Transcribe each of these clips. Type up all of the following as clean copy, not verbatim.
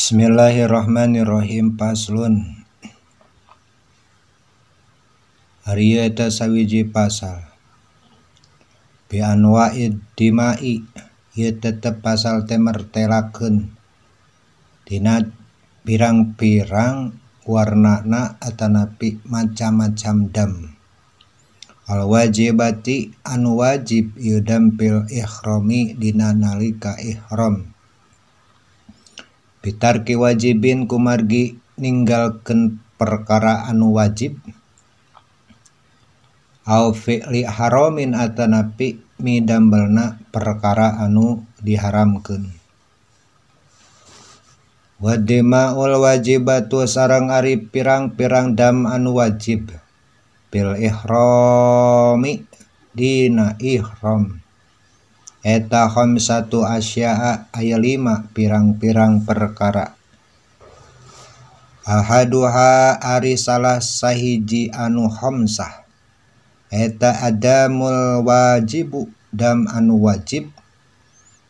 Bismillahirrahmanirrahim. Paslon ari eta sawiji pasal bi anwa'id dima'i ieu tetep pasal teh mertelakeun dina pirang-pirang warnana atanapi macam-macam dam. Al wajibati anu wajib ieu dam fil ihrami dina nalika ihram. Bitarki wajibin kumargi ninggalkeun perkara anu wajib au fi'li haramin atanapi midambelna perkara anu diharamkeun. Wa dima'ul wajibatu sareng ari pirang-pirang dam anu wajib bil ihrami dina ihram eta khamsatu asya'a aya 5 pirang-pirang perkara. Ahaduha ari salah sahiji anu khamsah eta adamul wajibu dam anu wajib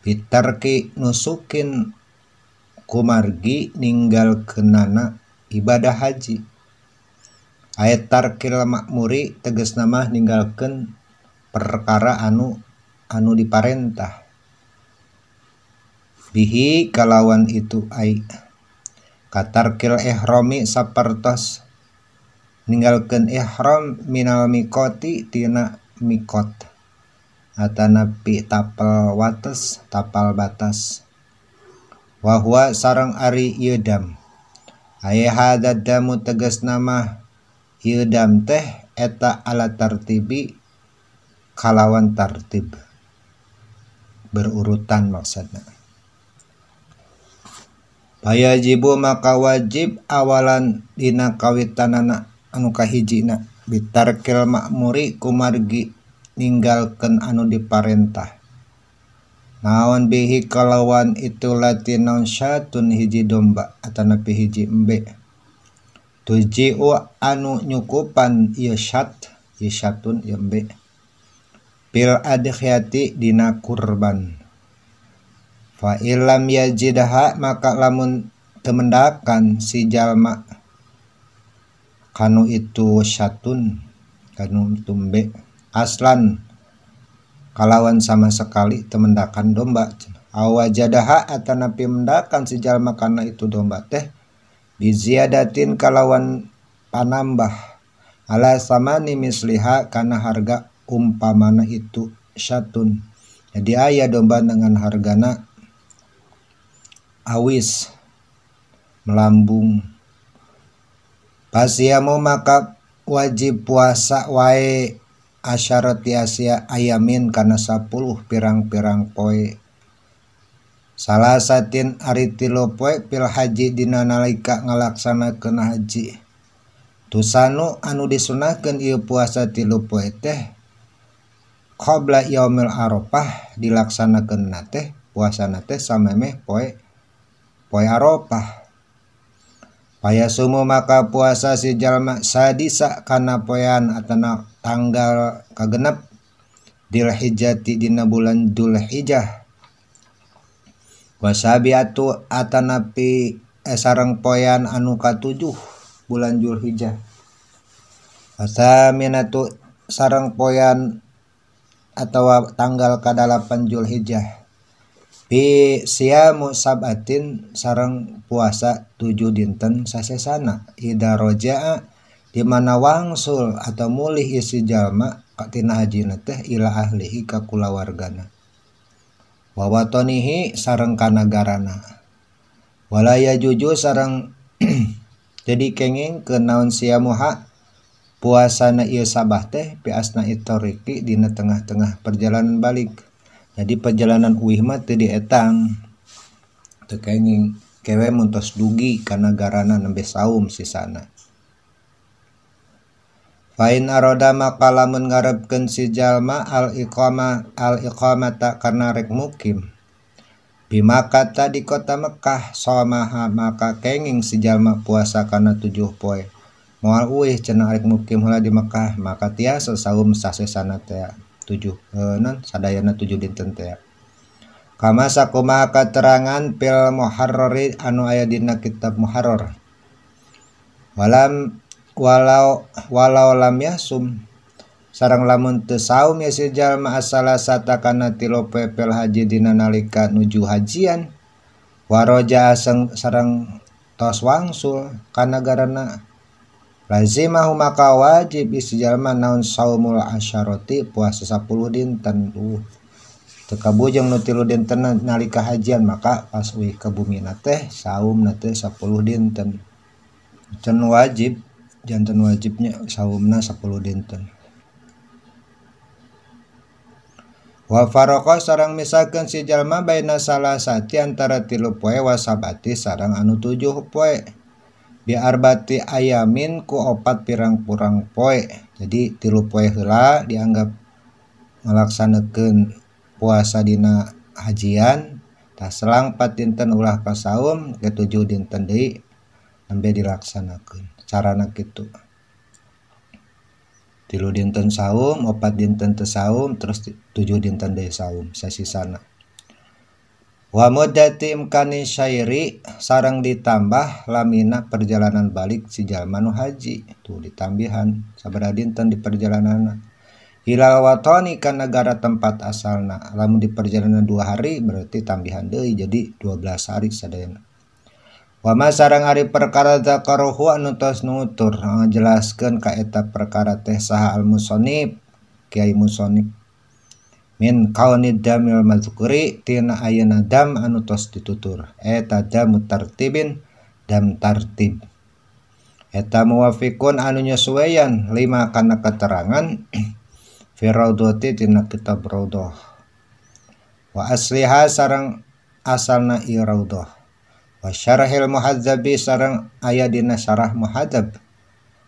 bitarki nusukin kumargi ninggalkeunana ibadah haji. Ayat tarkil makmuri tegasna mah ninggalkeun perkara anu diparentah bihi kalawan itu ai katarkil ihrami sapertos ninggalkeun ihram minal miqati tina miqat atanapi tapal wates tapal batas wa huwa sareng ari ieu dam ai hadza damu tegasna mah ieu dam teh eta ala tartibi kalawan tartib berurutan maksudna. Payajibu maka wajib awalan dina kawitanana anu kahijina bitarkil makmuri kumargi ninggalkeun anu diparentah. Naon bihi kalawan itu latinon syatun hiji domba atanapi hiji embe. Tuji'u anu nyukupan ieu syat, ieu syatun ieu embe. Bil adhiyati dina kurban. Fa illam yajidha maka lamun temendakan si jalma kanu itu syatun kanu tumbe aslan kalawan sama sekali temendakan domba. Awajadaha atanapi mendakan si jalma kana itu domba teh biziyadatin kalawan panambah ala samani misliha kana harga umpamana itu syatun. Jadi aya domba dengan hargana awis melambung. Pasiamu maka wajib puasa wae asyarati asya ayamin kana 10 pirang-pirang poe. Salasatin ari 3 poe pil haji dina nalika ngalaksanakeun haji. Tusanu anu disunahkeun ieu puasa 3 poe teh qabla yaumil arafah dilaksanakeun teh puasana teh samemeh poe poe arafah. Payasumu maka puasa si jalma sadisa kana poean atana tanggal kagenep Dzulhijjati dina bulan Dzulhijjah. Wasabiatu atanapi sareng poean anu katujuh bulan Dzulhijjah. Wasaminatu sareng poean atawa tanggal ka-8 Dzulhijjah. Bi siamu sabatin sareng puasa 7 dinten sasesana ida rojaa di mana wangsul atau mulih isi jalma tina hajina teh ila ahlihi ka kulawargana wa watonihi sareng kanagarana wala yajuju sareng jadi kenging ke naon siamuha puasana ieu sabah teh pi asna itoriki dina tengah-tengah perjalanan balik. Jadi perjalanan uih mah teu dietang teu kenging kewe mun tos dugi kana garana nembe saum sisana. Fain aroda maka lamun ngarepkeun si jalma al iqama al iqamata karena rek mukim bimakata di kota Mekah somaha maka kenging si jalma puasa kana 7 poe. Moal uih cenah rek mukim heula di Mekah maka tiasa saum sasesana teh 7 non sadayana 7 dinten teh. Kama sakumaha katerangan fil muharrari anu aya dina kitab muharrar. Walam walau walau lam yasum sareng lamun teu saum ya si jalma asalasata kana tilu poe fil haji dina nalika nuju hajian waroja sareng tos wangsul ka nagarana lazimahu maka wajib si jalma naon saumul asyarati puasa 10 dinten. Teu kabujeng nu 3 dinten nalika hajian maka pas uih ka bumina teh saumna teh 10 dinten. Can wajib janten wajibnya saumna 10 dinten. Wa faraqa sareng misalkeun si jalma baina salasati antara 3 poe wa sabati sareng anu 7 poe bi arbati ayamin ku 4 pirang-pirang poe. Jadi 3 poe heula dianggap ngalaksanakeun puasa dina hajian, tah selang 4 dinten ulah ka saum, ke 7 dinten deui nembe dilaksanakeun. Carana kitu. 3 dinten saum, 4 dinten teu saum, terus 7 dinten deui saum sasisana. Wa muddati imkani syairi sareng ditambah lamina perjalanan balik si jalma nu haji. Tuh ditambihan sabaraha dinten di perjalananna. Ilal watoni ka negara tempat asalna. Lamun di perjalanan 2 hari berarti tambihan deui jadi 12 hari sadayana. Wa ma sareng ari perkara zakaruhu anu tos nutur ngajelaskeun ka eta perkara teh saha al musannif kiai musannif min kauni damil mazkuri tina ayeuna dam anu tos ditutur eta damu tartibin dam tartib eta muwafiqun anu nyesuaian lima kana keterangan fi raudhati tina kitab raudhah wa asliha sareng asalna ieu raudhah wa syarahil muhadzabi sareng aya dina syarah muhadzab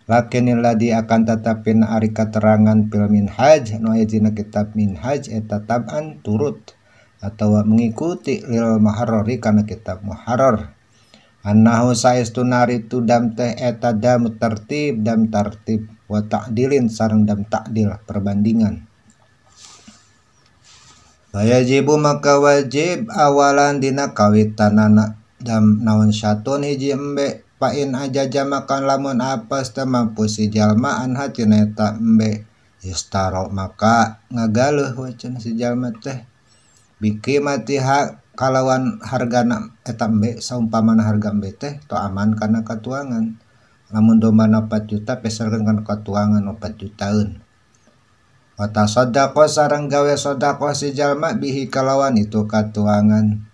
lakinil ladzi akan tatapin ari katerangan fil minhaj nu aya dina kitab minhaj eta taban turut atawa mengikuti lil muharrari kana kitab muharrar annahu saestuna ari tu dam teh eta dam tertib wa ta'dilin sareng dam ta'dil perbandingan. Wajibu maka wajib awalan dina kawitanana dam naon syatun hiji embe pain ajaja makan lamun apes teu mampu si jalma anha tina eta embe istaro maka ngagaleuh we cenah si jalma teh biqimatiha kalawan hargana eta embe saumpamana harga embe teh to aman kana katuangan. Lamun domba 4 juta peserkeun kana katuangan 4 jutaan. Wa tasaddaqo sareng gawe sedekah si jalma bihi kalawan itu katuangan.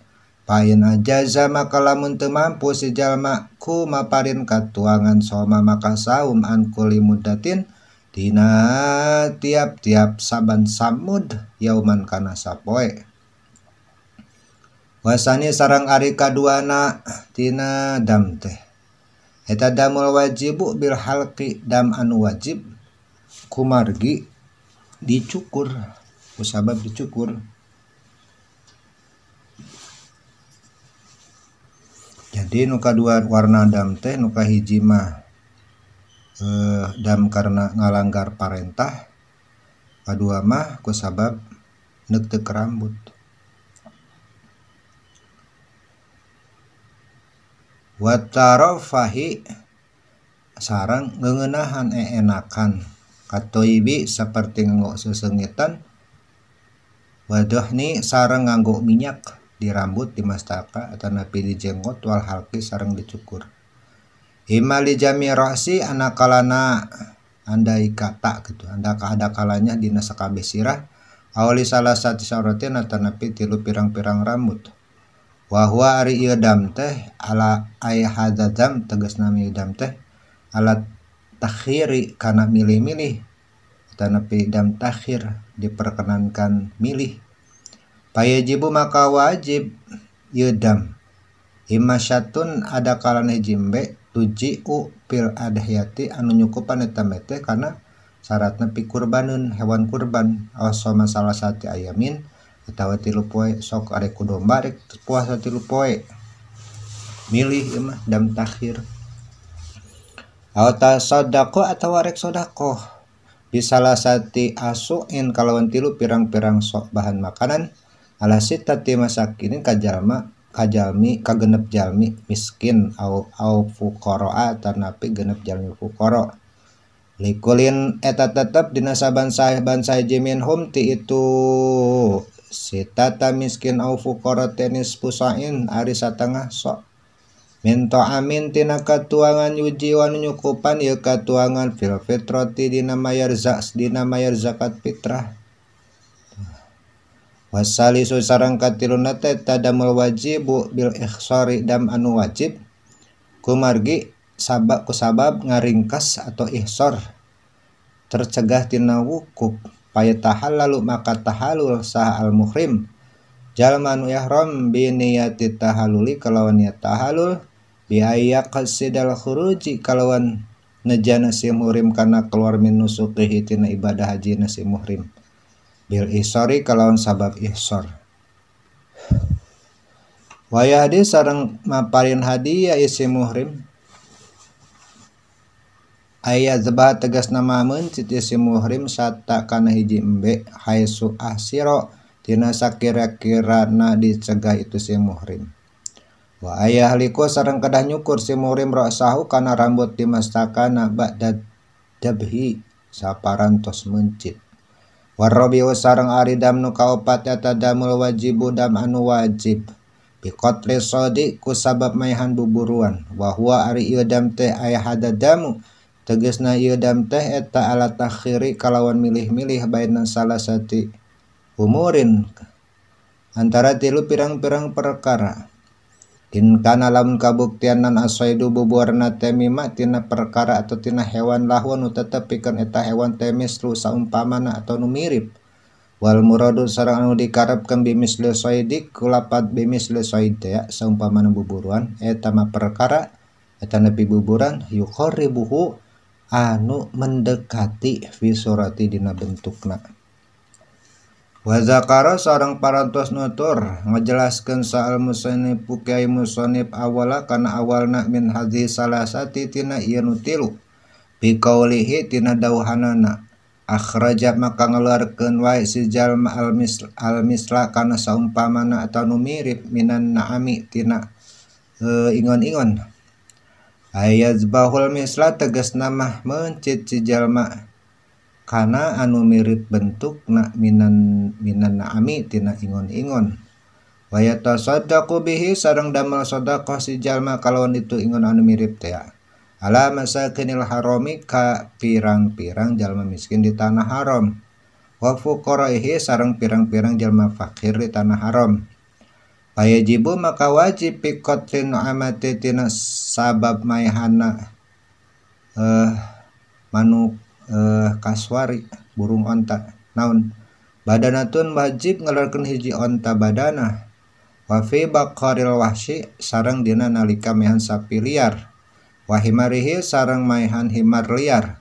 Pain ajaza maka lamun teu mampu si jalma ku maparin katuangan soma maka saum an kulli muddatin dina tiap-tiap saban samud yauman kana sapoe. Wasani sareng ari kaduana tina dam teh eta damul wajibu bil halqi dam anu wajib kumargi dicukur kusabab dicukur. Jadi nu kadua warna dam teh nu kahiji mah dam karena ngalanggar parentah, kadua mah kusabab neuk rambut. Watarofahi sareng ngeuneunahan eenakan katoibi seperti nganggo sesengitan wadohni sareng nganggo minyak di rambut di mastaka atau napi di jenggot wal halqi sareng dicukur. Himali jami ra'si anakalana andai kata gitu anda ada kalanya dina sakabeh sirah awali salah satu syaratin atau napi tilu pirang-pirang rambut. Wahwa ari ieu dam teh ala ay hadza dam tegasna ieu dam teh alat takhiri kana milih-milih tanapi dam takhir diperkenankan milih. Payajibu maka wajib ieu dam imma syatun ada kalana hiji embe tuji'u fil adhiyati anu nyukupan eta teh kana syaratna pikurbaneun hewan kurban awas sama salah satu ayamin atawa 3 poe sok arek ku domba rek puasa 3 poe milih ieu mah dam takhir. Aw tasaddaqo atawa rek sedekah bisalasati asuin kalawan 3 pirang-pirang sok bahan makanan Ala sitati masakinin kajalma kajalmi kagenep jalmi miskin au au fuqara tanapi genep jalmi fuqara. Likulin eta tetep dina saban sahiji minhum ti itu sitata miskin au fuqara tenis pusain ari satengah sok min ta'amin tina katuangan yuji wa nyukupan ieu katuangan fil fitrati dina mayar zakat fitrah. Wasalisu sareng katiluna teh tadamul wajibu bil ikhsari dam anu wajib kumargi sabab kusabab ngaringkas atau ihsor tercegah tina wukuf payatahallalu maka tahalul sah al muhrim jalma nu ihram bi niyati tahaluli kalawan niat tahalul bi ayyaqsidal khuruji kalawan nejana si muhrim kana keluar min nusukihi tina ibadah haji si muhrim bil ihsari kalawan sabab ihsor. Wayahdi sareng maparin hadiah isi muhrim aya zebah tegas nama mencit isi muhrim sata kana hiji embe haitsu ahsiro tina sakira-kirana dicegah itu si muhrim. Wa ayah liku sareng kedah nyukur si muhrim ra'sahu kana rambut dimastakana ba'da dabhi saparantos mencit. Warrabiu sareng ari dam nu kaopat eta damul wajibu dam anu wajib biqatli sadi ku sabab maehan buburuan wa huwa ari ieu dam teh aya hadadamu tegasna ieu dam teh eta ala takhiri kalawan milih-milih baina salasati umurin antara tilu pirang-pirang perkara. In kana lamun kabuktian nan asaidu bubuarna teh mima tina perkara atau tina hewan lahwa nu tetep pikeun eta hewan teh mislu saumpamana atau nu mirip wal muradu sareng anu dikarepkeun bimisli saidi kulapat bimisli said teh saumpamana buburuan eta mah perkara eta nepi buburan yuqarribuhu anu mendekati fi surati dina bentukna. Wa zakara sareng parantos nutur ngajelaskeun saal musannif kiai musannif awala kana awalna min hadhi salasati tina ieu nu tilu bi qaulihi tina dawuhanana akhraja maka ngaluarkeun wae si jalma al misla kana saumpamana atawa nu mirip minan naami tina ingon-ingon ayazbahul misla tegasna mah mencit si jalma kana anu mirip bentukna minan naami tina ingon-ingon wa yatasaddaqu bihi sareng damel sedekah si jalma kalawan itu ingon anu mirip teh ala masakinil harami ka pirang-pirang jalma miskin di tanah haram wa fuqaraihi sareng pirang-pirang jalma fakir di tanah haram. Wajibu maka wajib piqatlin amati tina sabab maehana manuk kaswari burung onta naon badanatun wajib ngeluarkeun hiji onta badana wa fi baqaril wahsy sareng dina nalika mehan sapi liar wa himarihi sareng maehan himar liar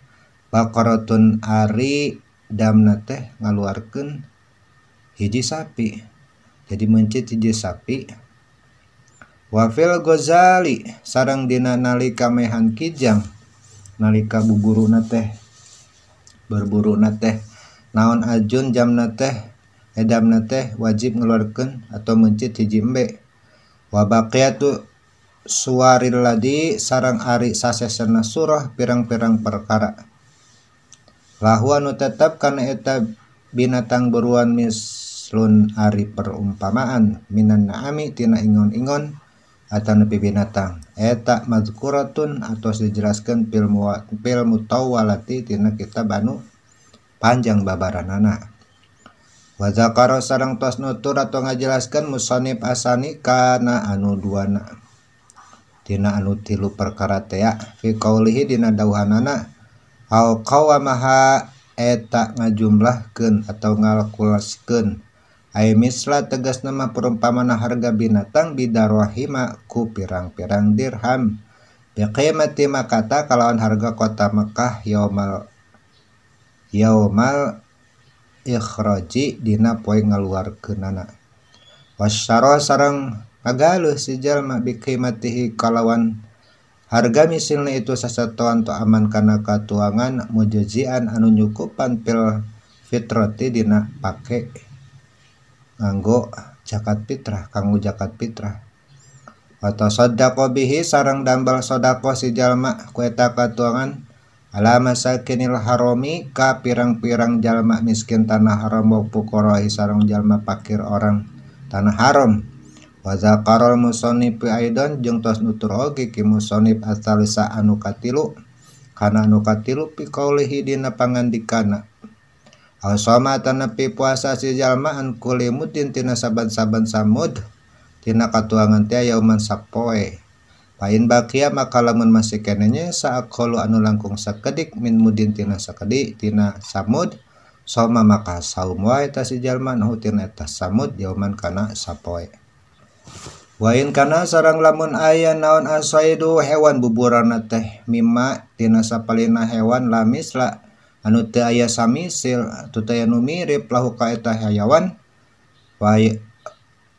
baqaratun ari damna teh ngaluarkeun hiji sapi jadi mencit hiji sapi wa fil ghazali sareng dina nalika mehan kijang nalika buburuna teh berburu na teh naon ajun jamna teh edamna teh wajib ngeluarkeun atau mencit hiji embe wa baqiyatu suwaril ladhi sareng ari sasesena surah pirang-pirang perkara lahwa nu tetep kana eta binatang buruan mislun ari perumpamaan minan naami tina ingon-ingon atau nepi binatang eta mazkuratun atau dijelaskan fil mutawwalati tina kitab anu panjang babaranana. Wa zakara sareng tos nutur atau ngajelaskeun musannif asani kana anu duana tina anu tilu perkara tea fi qaulihi dina dawuhanana au qawamaha eta ngajumlahkeun atau ngalkulaskeun ay misla tegas nama perumpamaan harga binatang bidarwahima ku pirang-pirang dirham biqimati makata kalawan harga kota Mekah yaumal ikhraji dina poe ngaluarkeunana wasyara sareng ngagaluh si jalma biqimatihi kalawan harga misilna itu sasatoan to aman kana katuangan mujzian anu nyukupan fil fitrati dina pake nganggo zakat fitrah kanggo zakat fitrah. Wa tasaddaqa bihi sareng dambal sedekah si jalma ku eta katuangan ala masakinil harami ka pirang-pirang jalma miskin tanah haram wa fuqara'i sareng jalma fakir orang tanah haram. Wa zakaral musannif aidan jeung tos nutur oge ki musannif asalisa anu katilu kana anu katilu fi qaulihi dina pangandikana aw sama tanapi puasa si jalma an kulli mudin tina saban-saban samud tina katuangan teh yauman sapoe. Pain bakia maka lamun masih keneh saaqalu anu langkung sakedik min mudin tina sakedik tina samud soma maka saum wae ta si jalma nu tina eta samud yauman kana sapoe. Wain kana sareng lamun aya naon asaidu hewan buburana teh mimma tina sapalina hewan lamisla anu teu aya samisil atuh teu aya nu mirip lahu ka eta hayawan wae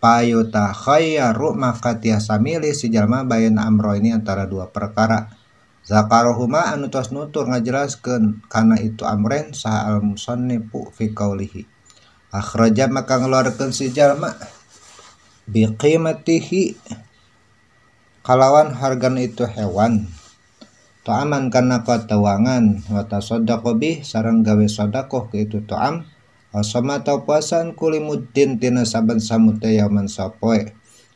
payuta khayyaru maka tiasa milih si jalma baina amro ini antara dua perkara zakarohuma anu tos nutur ngajelaskeun kana itu amren saha al musannifu fi qaulihi akhraja maka ngeluarkeun si jalma biqimatihi kalawan hargana itu hewan ta'aman kana katuangan wa tasaddaqo bih sareng gawe sedekah ke itu ta'am asama tau puasan kulimuddin tina saban samute yaman sapoe.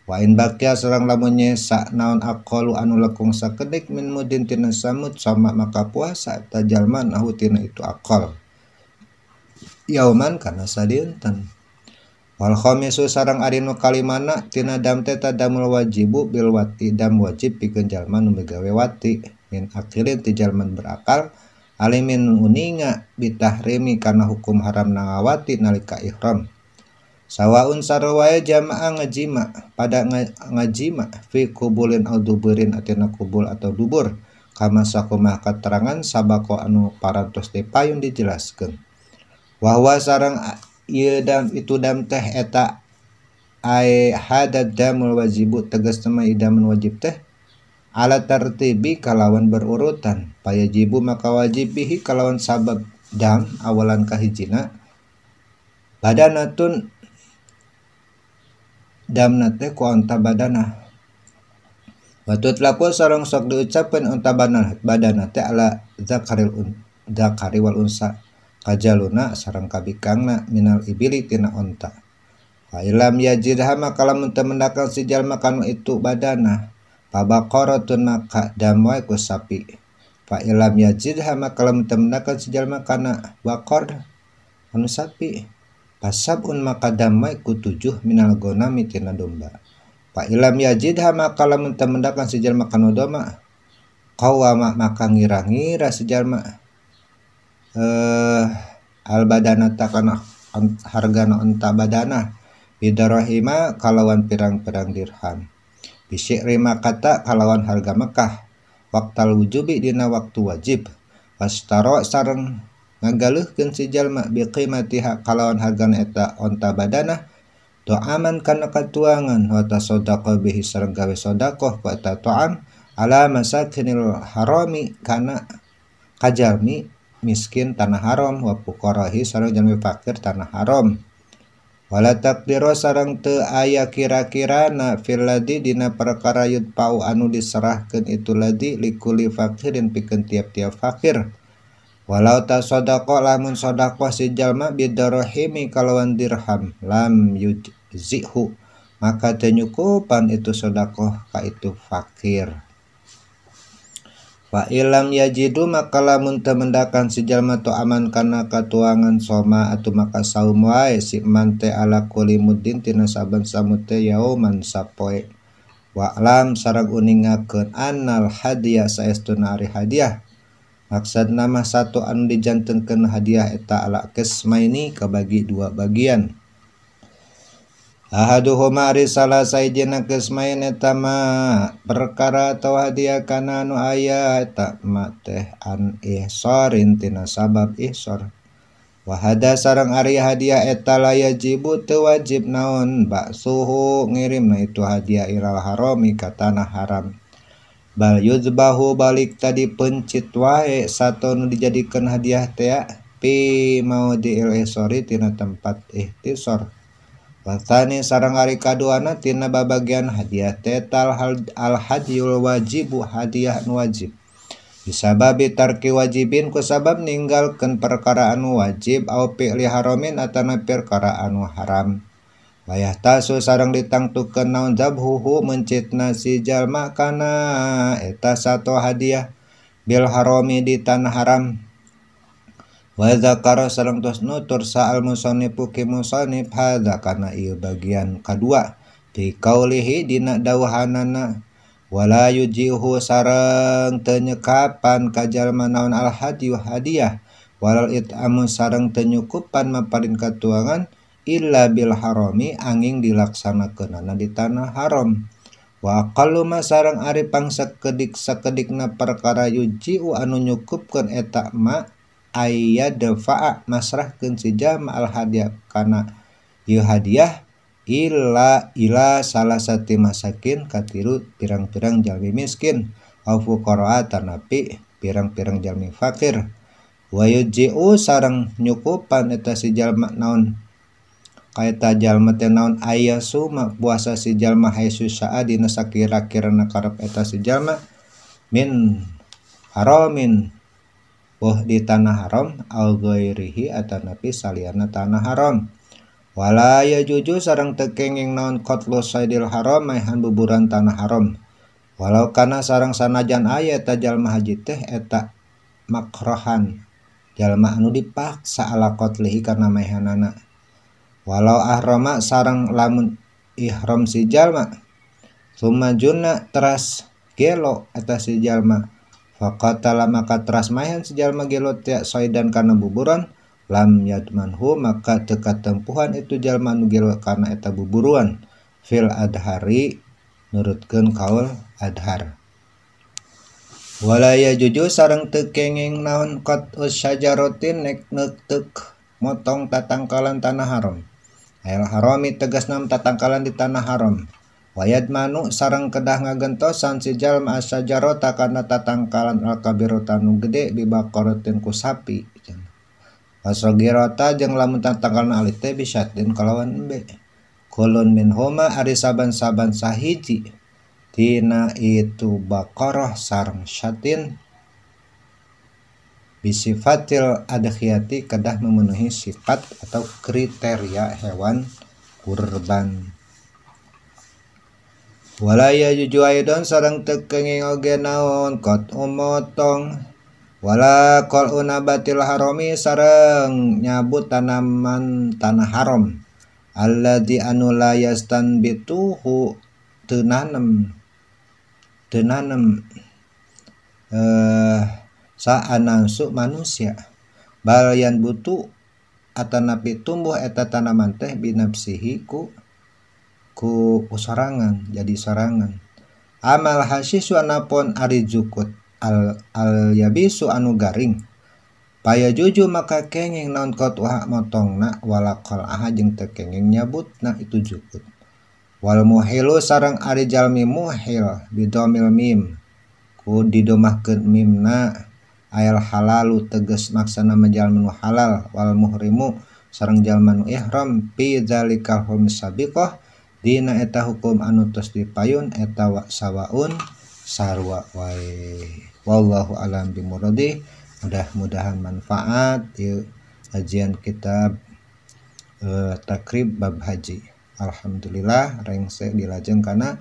Wa in bakia sareng lamun nyesa naon aqalu anu lekung sakedik min mudin tina samud sama maka puasa eta jalma nahu tina itu aqal yauman kana sadinten. Wal khamisu sareng ari nu kalimana tina dam teh tadamul wajibu bil wati dam wajib pikeun jalma nu migawe wati min aqilin ti jalma berakal alimin uninga bitahrimi karena hukum haram nangawati nalika ihram. Sawaun sarwae jamaah ngajima pada ngajima fi kubulin au duburin atina kubul atau dubur kama sakumah keterangan sabako anu parantos dipayun dijelaskeun. Wahwa sareng ieu dam itu dam teh eta ai hadad damul wajibu tegas mah idamun wajib teh ala tartibi kalawan berurutan payajibu maka wajib bihi kalawan sabab dam awalan kahijina badanatun damna teh ku onta badana watut laku sareng sok diucapkeun onta badana badana teh ala zakaril un zakari wal unsa kajaluna sareng kabikangna minal ibili tina onta fa ilam yajidha maka lamun teu mendakan si jalma kanu itu badana pabaqaratun maka dam wae ku sapi fa ilam yajidha maka lamun teu mendakan si jalma kana baqar anu sapi pasabun maka dam wae ku 7 minal ghanami tina domba fa ilam yajidha maka lamun teu mendakan si jalma kana domba qawama maka ngira-ngira si jalma al badana takana hargana onta badana bidarahima kalawan pirang-pirang dirham bisyikri makata kalawan harga Mekah waktal wujubi dina waktu wajib wastaro sareng ngagaleuhkeun si jalma biqimatiha kalawan hargana eta onta badana ta'aman kana katuangan wa tasaddaqa bihi sareng gawe sedekah ku eta ta'am ala masakinil harami kana kajalmi miskin tanah haram wa fuqarahi sareng jalmi fakir tanah haram wala taqdiru sareng teu aya kira-kirana fil ladzi dina perkara yudpau anu diserahkeun itu ladzi likuli fakirin pikeun tiap-tiap fakir walau tasaddaqa lamun sedekah si jalma bidarahimi kalawan dirham lam yujzihu maka teu nyukupan itu sedekah ka itu fakir. Fa ilam yajidu maka lamun teu mendakan si jalma tu aman kana katuangan soma atuh maka saum wae si man teh ala kulli muddin tina saban samud teh yauman sapoe. Wa alam sareng uningakeun annal hadiah saestuna ari hadiah maksudna mah satu anu dijantenkeun hadiah eta ala qismaini kabagi dua bagian. Ahaduhuma ari salah sahijina qismain eta ma perkara atau hadiah kana anu aya eta ma teh an ihsarin tina sabab ihsar wa hada sareng ari hadiah eta la yajibu teu wajib naon baksuhu ngirimna itu hadiah ilal harami ka tanah haram bal yuzbahu balik tadi pencit wae sato nu dijadikeun hadiah teh pi maudhi'il ihsari tina tempat ihtisar. Watani sareng ari kaduana tina babagian hadiah teh al hadiyul wajibu hadiah nu wajib bisababi tarki wajibin ku sabab ninggalkeun perkara anu wajib au fi'li haramin atana perkara anu haram wayah tasu sareng ditangtukeun naon zabhuhu mencitna si jalma kana eta sato hadiah bil harami di tanah haram. Wa dzakara sareng tos nutur sa'al musannifu ki musannif hadza kana ieu bagian kadua fi qaulihi dina dawuhanana wala yujihu sareng teu nyekapan ka jalma naon al hadiyu hadiah walal it'amu sareng teu nyukupan maparin katuangan illa bil harami angin dilaksanakeunana di tanah haram. Wa aqallu ma sareng ari pangsakedik sakedikna perkara yujiu anu nyukupkeun eta ma ayyadfa'a masrahkeun si jalma al hadiah kana ieu hadiah illa ila salasati masakin katilu pirang-pirang jalmi miskin au fuqara tanapi pirang-pirang jalmi fakir. Wa yuji'u sareng nyukupan eta si jalma naon kaeta jalma teh naon ayasuma puasa si jalma haitsu syaa dina sakira-kirana karep eta si jalma min haramin boh di tanah haram au ghairihi atanapi saliyana tanah haram. Wala yajuju sareng teu kenging naon qatlu saydil haram maehan buburan tanah haram walau kana sareng sanajan aya eta jalma haji teh eta makrohan jalma anu dipaksa ala qatlihi kana maehanana. Walau ahrama sareng lamun ihram si jalma summa junna teras gelo eta si jalma faqatala maka teras maehan si jalma gelo teh saidan kana buburan lam yadmanhu maka teu katempuhan itu jalma nu gelo kana eta buburuan fil adhari nurutkeun kaul adhar. Wala yajuju sareng teu kenging naon qat'us syajaratin nek neuteuk motong tatangkalan tanah haram ail harami tegasna tatangkalan di tanah haram. Wayad manu sareng kedah ngagentosan si jalma asyajarota kana tatangkalan al-kabirota nu gede bibaqaratin ku sapi. Wasogirota jeung lamun tatangkalan alit teh bisyatin kalawan embe. Kulun min huma ari saban-saban sahiji tina itu baqarah sareng syatin bisifatil adhiyati kedah memenuhi sifat atau kriteria hewan kurban. Wala yajuju aidon sareng teu kenging oge naon qat'u motong wala qal'u nabatil harami sareng nyabut tanaman tanah haram alladzi anu la yastanbituhu teu nanem saanangsu manusia bal yan butu atanapi tumbuh eta tanaman teh binafsihi ku sorangan jadi sorangan. Amal hasisu anapun ari jukut al yabisu anu garing paya juju maka kenging naon qat'uha motongna wala qal'aha jeung teu kenging nyabutna itu jukut. Wal muhilu sareng ari jalmi muhil bidomil mim ku didomahkeun mimna ayal halalu tegas maksana jalma nu halal wal muhrimu sareng jalma nu ihram fi zalikal hum sabiqah dina eta hukum anu tos dipayun eta wa sawaun sarua wae. Wallahu alam bimuradi. Mudah-mudahan manfaat ieu kajian kitab Takrib bab haji. Alhamdulillah rengse dilajeng kana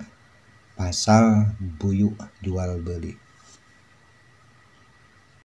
pasal buyu jual beli.